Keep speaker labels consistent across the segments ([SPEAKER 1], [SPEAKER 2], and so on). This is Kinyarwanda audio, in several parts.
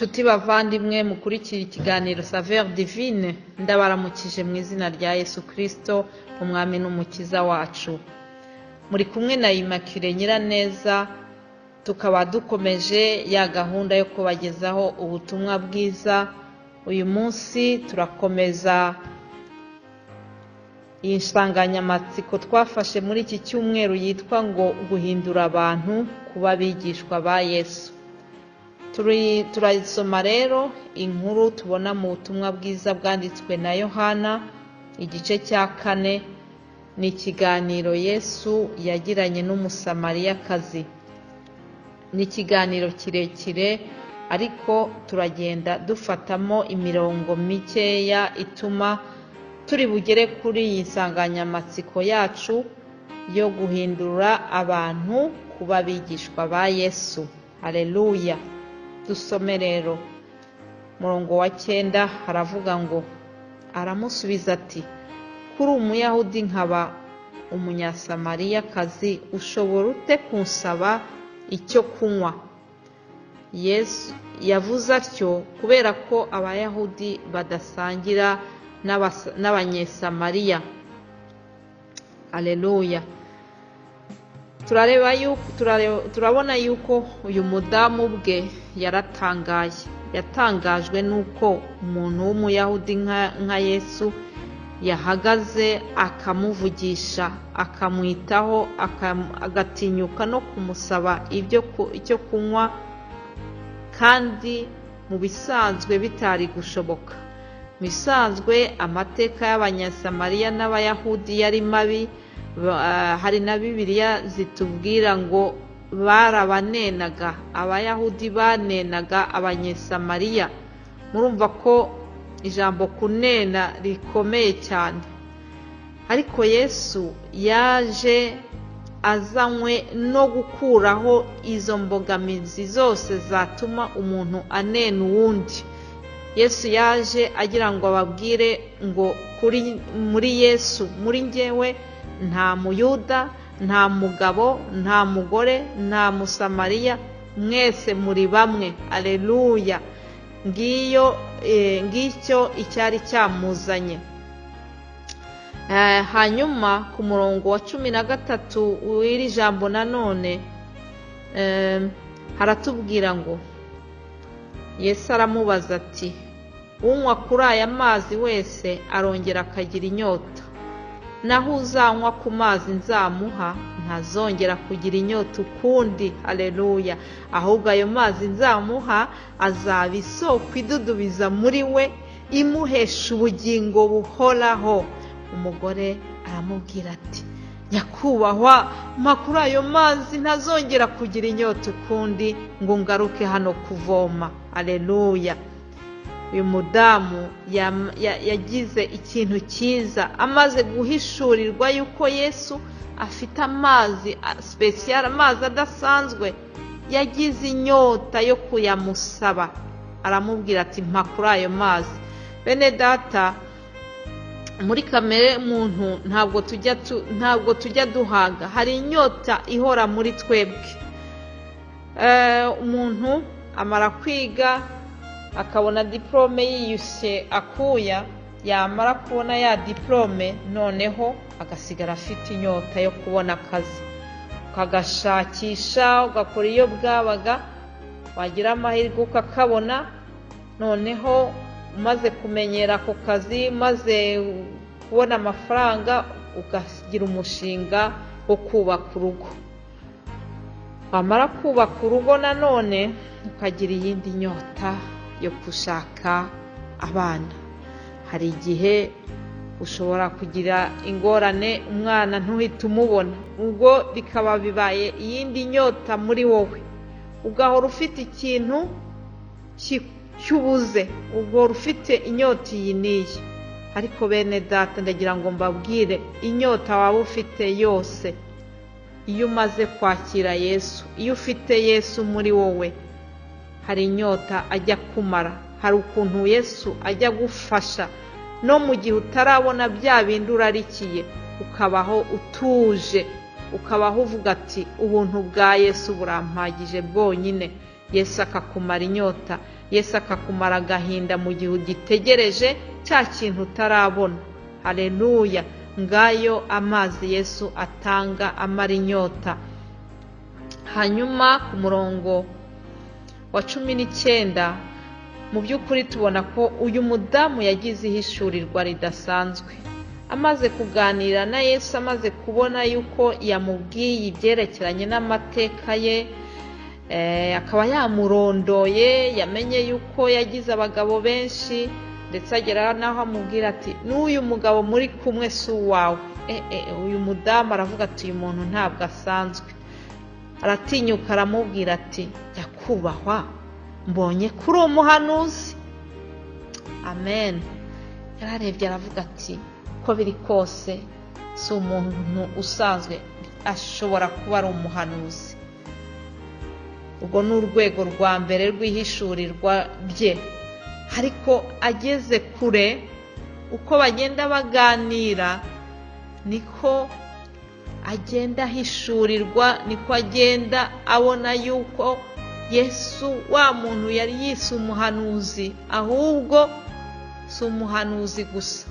[SPEAKER 1] Nshuti bavandimwe mukurikira ikiganiro Saveur Divine, ndabaramukije mu izina rya Yesu Kristo, Umwami n'Umukiza wacu. Muri kumwe na Immaculée Nyiraneza, tukaba dukomeje ya gahunda yo kubagezaho ubutumwa bwiza. Uyu munsi turakomeza iyi nsanganyamatsiko twafashe muri iki cyumweru yitwa ngo guhindura abantu kuba abigishwa ba Yesu. Turasoma rero inkuru tubona mu butumwa bwiza bwanditswe na Yohana, igice cya 4, ni ikiganiro Yesu yagiranye n'Umusamariyakazi. Ni ikiganiro kirekire, ariko turagenda dufatamo imirongo mikeya ituma turi bugere kuri iyi nsanganyamatsiko yacu yo guhindura abantu kuba abigishwa ba Yesu. Haleluya! Dusome rero murongo wa 9, haravuga ngo: aramusubiza ati, kuri Umuyahudi nkaba Umunyasamariyakazi, ushobora ute kunsaba icyo kunywa? Yesu yavuze atyo kubera ko Abayahudi badasangira n'Abanyesamariya. Haleluya! Turabona yuko uyu mudamu ubwe yaratangaye, yatangajwe n'uko umuntu w'Umuyahudi nka Yesu yahagaze akamuvugisha, akamwitaho, agatinyuka no kumusaba icyo kunywa, kandi mu bisanzwe bitari gushoboka. Mu bisanzwe amateka y'Abanyasamariya n'Abayahudi yari mabi. Hari na Bibiliya zitubwira ngo barabanenaga, Abayahudi banenaga Abanyesamariya. Murumva ko ijambo kunena rikomeye cyane. Ariko Yesu yaje azanywe no gukuraho izo mbogamizi zose zatuma umuntu anena uwundi. Yesu yaje agira ngo ababwire ngo muri Yesu, muri njyewe, nta Muyuda, nta mugabo, nta mugore, nta Musamariya, mwese muri bamwe. Aleluya! Ngicyo icyari cyamuzanye. Hanyuma ku murongo wa 13 w'iri jambo nanone, haratubwira ngo Yesu aramubaza ati, unywa kuri aya mazi wese arongera akagira inyota, naho uzanywa ku mazi nzamuha ntazongera kugira inyota ukundi. Haleluya! Ahubwo ayo mazi nzamuha azaba isoko idudubiza muri we, imuhesha ubugingo buhoraho. Umugore aramubwira ati, nyakubahwa, mpa kuri ayo mazi ntazongera kugira inyota ukundi, ngo ngaruke hano kuvoma. Haleluya! Uyu mudamu yagize ikintu cyiza, amaze guhishurirwa yuko Yesu afite amazi special, amazi adasanzwe, yagize inyota yo kuyamusaba. Aramubwira ati, mpa kuri ayo mazi. Bene data, muri kamere muntu ntabwo tujya duhaga, hari inyota ihora muri twebwe. Umuntu amara kwiga akabona diplome yiyushye akuya, yamara kubona ya diplome noneho agasigara afite inyota yo kubona akazi, ukagashakisha, ugakora iyo bwabaga, wagira amahirwe ukakabona. Noneho umaze kumenyera ako kazi, maze kubona amafaranga, ukagira umushinga wo kubaka urugo. Wamara kubaka urugo nanone ukagira iyindi nyota yo gushaka abana. Hari igihe ushobora kugira ingorane, umwana ntuhite umubona, ubwo bikaba bibaye iyindi nyota muri wowe, ugahora ufite ikintu cy'ubuze, ugahora ufite inyota iyi n'iyi. Ariko bene data, ndagira ngo mbabwire, inyota waba ufite yose, iyo umaze kwakira Yesu, iyo ufite Yesu muri wowe, hari inyota ajya kumara, hari ukuntu Yesu ajya gufasha no mu gihe utarabona bya bindi urarikiye, ukabaho utuje, ukabaho uvuga ati ubuntu bwa Yesu burampagije bwonyine. Yesu akakumara inyota. Yesu akakumara agahinda mu gihe ugitegereje cya kintu utarabona. Haleluya! Ngayo amazi Yesu atanga amara inyota. Hanyuma ku murongo wa 19, mu by'ukuri tubona ko uyu mudamu yagize ihishurirwa ridasanzwe. Amaze kuganira na Yesu, amaze kubona yuko yamubwiye ibyerekeranye n'amateka ye, akaba yamurondoye, yamenye yuko yagize abagabo benshi, ndetse agera n'aho amubwira ati n'uyu mugabo muri kumwe si uwawe. Uyu mudamu aravuga ati uyu muntu ntabwo asanzwe. Aratinyuka aramubwira ati nyakubahwa, mbonye kuri umuhanuzi. Amen. Yararebye aravuga ati uko biri kose si umuntu usanzwe, ashobora kuba ari umuhanuzi. Ubwo ni urwego rwa mbere rw'ihishurirwa rye. Ariko ageze kure, uko bagenda baganira niko agenda ahishurirwa, niko agenda abona yuko Yesu wa muntu yari yise umuhanuzi, ahubwo si umuhanuzi gusa.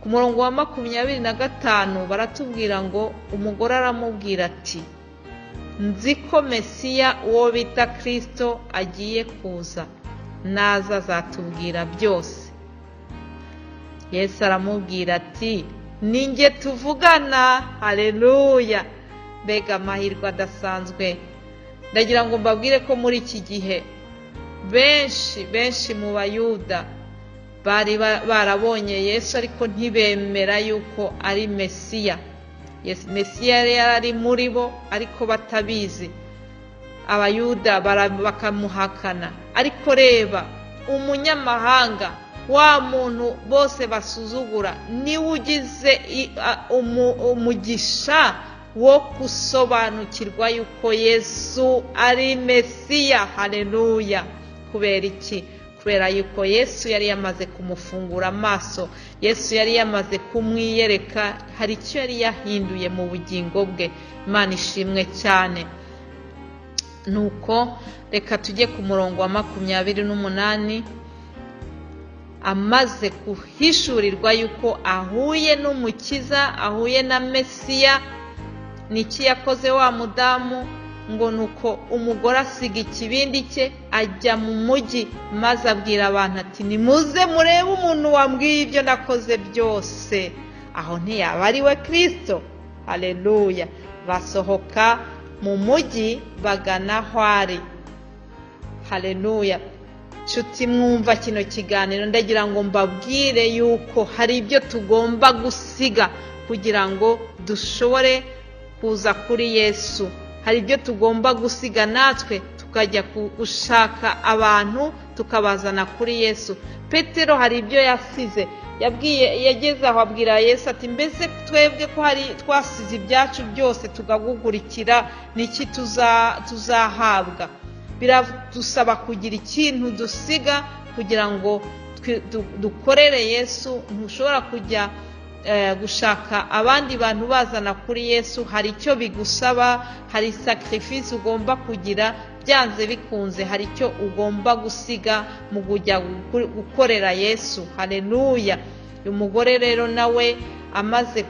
[SPEAKER 1] Ku murongo wa 25 baratubwira ngo umugore aramubwira ati nzi ko Mesiya uwo bita Kristo agiye kuza, naza azatubwira byose. Yesu aramubwira ati ninjye tuvugana. Haleluya! Mbega amahirwe adasanzwe. Ndagira ngo mbabwire ko muri iki gihe benshi benshi mu Bayuda bari barabonye Yesu, ariko ntibemera yuko ari Mesiya. Mesiya yari ari muri bo ariko batabizi. Abayuda bakamuhakana. Ariko reba umunyamahanga, wa muntu bose basuzugura, niwe ugize umugisha wo gusobanukirwa yuko Yesu ari Mesiya. Haleluya! Kubera iki? Kubera yuko Yesu yari yamaze kumufungura amaso, Yesu yari yamaze kumwiyereka, hari icyo yari yahinduye mu bugingo bwe. Imana ishimwe cyane. Nuko reka tujye ku murongo wa 28. Amaze guhishurirwa yuko ahuye n'Umukiza, ahuye na Mesiya, niki yakoze wa mudamu? Ngo nuko umugore asiga ikibindi cye ajya mu mujyi, maze abwira abantu ati nimuze murebe umuntu wambwiye ibyo nakoze byose, aho ntiyaba ari we Kristo? Haleluya! Basohoka mu mujyi bagana aho ari. Haleluya! Nshuti mwumva kino kiganiro, ndagira ngo mbabwire yuko hari ibyo tugomba gusiga kugira ngo dushobore kuza kuri Yesu. Hari ibyo tugomba gusiga natwe tukajya gushaka abantu tukabazana kuri Yesu. Petero hari ibyo yasize, yabwiye, yageze aho abwira Yesu ati mbese twebwe ko hari twasize ibyacu byose tukagugurikira, niki tuzahabwa? Biradusaba kugira ikintu dusiga kugira ngo dukorere Yesu. Ntushobora kujya gushaka abandi bantu bazana kuri Yesu, hari icyo bigusaba, hari sacrifice ugomba kugira, byanze bikunze hari icyo ugomba gusiga mu kujya gukorera Yesu. Haleluya! Uyu mugore rero nawe amaze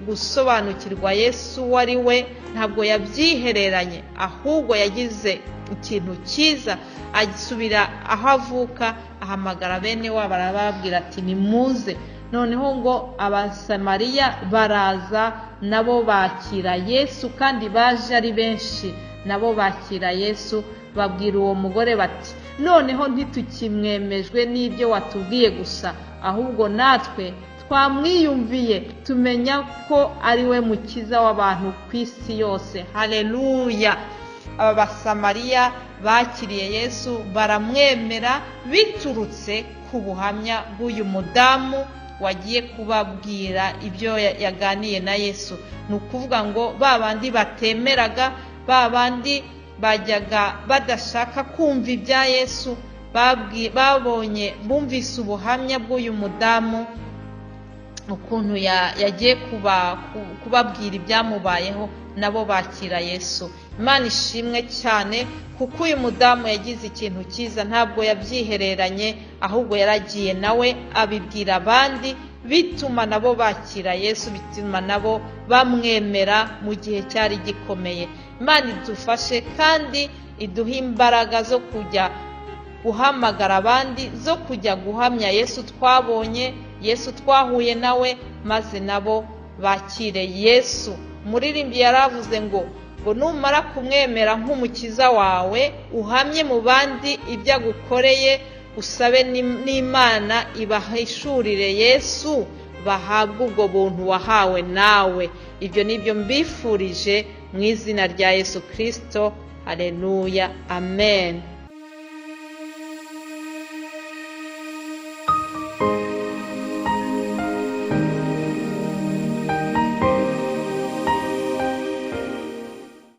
[SPEAKER 1] gusobanukirwa Yesu wari we, ntabwo yabyihereranye, ahubwo yagize ikintu cyiza, asubira aho avuka, ahamagara bene wabo arababwira ati nimuze. Noneho ngo Abasamariya baraza nabo bakira Yesu, kandi baje ari benshi, nabo bakira Yesu. Babwira uwo mugore bati noneho ntitukimwemejwe n'ibyo watubwiye gusa, ahubwo natwe twamwiyumviye tumenya ko ari we mukiza w'abantu ku isi yose. Haleluya! Aba Basamariya bakiriye Yesu baramwemera biturutse ku buhamya bw'uyu mudamu wagiye kubabwira ibyo yaganiye na Yesu. Ni ukuvuga ngo ba bandi batemeraga, ba bandi bajyaga badashaka kumva ibya Yesu, babonye bumvise ubuhamya bw'uyu mudamu ukuntu yagiye kubabwira ibyamubayeho, nabo bakira Yesu. Imana ishimwe cyane kuko uyu mudamu yagize ikintu cyiza, ntabwo yabyihereranye, ahubwo yaragiye nawe abibwira abandi, bituma nabo bakira Yesu, bituma nabo bamwemera mu gihe cyari gikomeye. Imana idufashe kandi iduhe imbaraga zo kujya guhamagara abandi, zo kujya guhamya Yesu twabonye, Yesu twahuye nawe, maze nabo bakire Yesu. Umuririmbyi yaravuze ngo numara kumwemera nk'umukiza wawe, uhamye mu bandi ibyo agukoreye, usabe n'Imana ibahishurire Yesu, bahabwe ubwo buntu wahawe nawe. Ibyo ni byo mbifurije mu izina rya Yesu Kristo. Haleluya, amen.